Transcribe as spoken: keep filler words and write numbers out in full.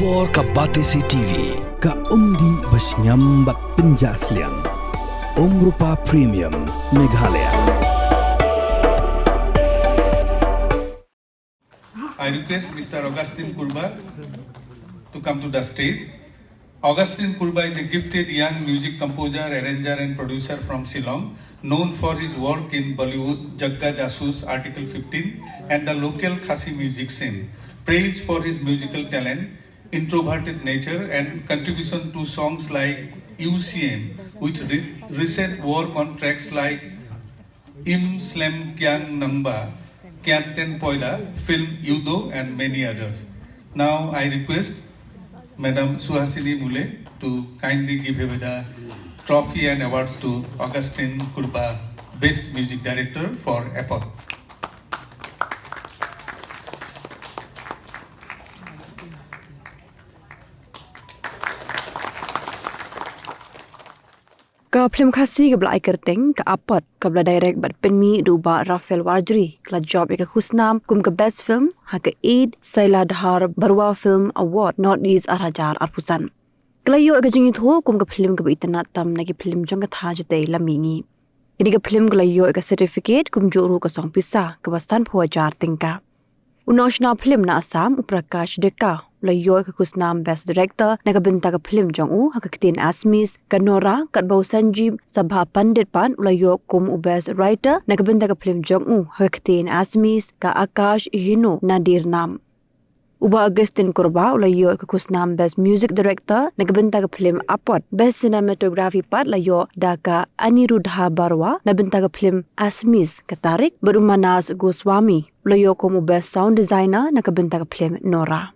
Or ka Batesi T V, ka umdih ba shngiam bad pynjah sliang. Umrupa Premium, Meghalaya. I request Mister Augustine Kurba to come to the stage. Augustine Kurba is a gifted young music composer, arranger and producer from Shillong, known for his work in Bollywood, Jagga Jasoos, Article fifteen, and the local Khasi music scene. Praised for his musical talent, introverted nature, and contribution to songs like U C M, with re- recent work on tracks like Im Slem Kiang Nangba, Kianten Poila, film Yudo, and many others. Now I request Madam Suhasini Mule to kindly give away the trophy and awards to Augustine Kurba, Best Music Director for Apot. Ka phlim Khasi kaba la ai kyrteng ka Apot, kaba la direct bad pynmih da u Bah Raphael Warjri, ka la jop ïa ka khusnam kum ka Best Film ha ka eight Sailadhar Baruah Film Award North East ar hajar arphew san. Ka la ïoh ïa ka jingithuh kum ka phlim kaba itynnad tam na ki phlim jong ka thaw jatei la mihngi. Kane ka phlim ka la ïoh ïa ka certificate kumjuh ruh ka song pisa kaba sanphew hajar tyngka. U nongsynshar phlim na Assam, u Prakash Deka, u la ïoh ïa ka khusnam Best Director na ka bynta ka phlim jong u ha ka ktien Assamese ka Nora, katba u Sanjeev Sabha Pandit pat u la ïoh kum u Best Writer na ka bynta ka phlim jong u ha ka ktien Assamese ka Akash Hino Nadir Naam. U Bah Augustine Kurba u la ïoh ïa ka khusnam Best Music Director na ka bynta ka phlim Apot. Best Cinematography pat la ïoh da ka Aniruddha Baruah na bynta ka phlim Assamese ka Tarik, bad u Manas Goswami u la ïoh kum u Best Sound Designer na ka bynta ka phlim Nora.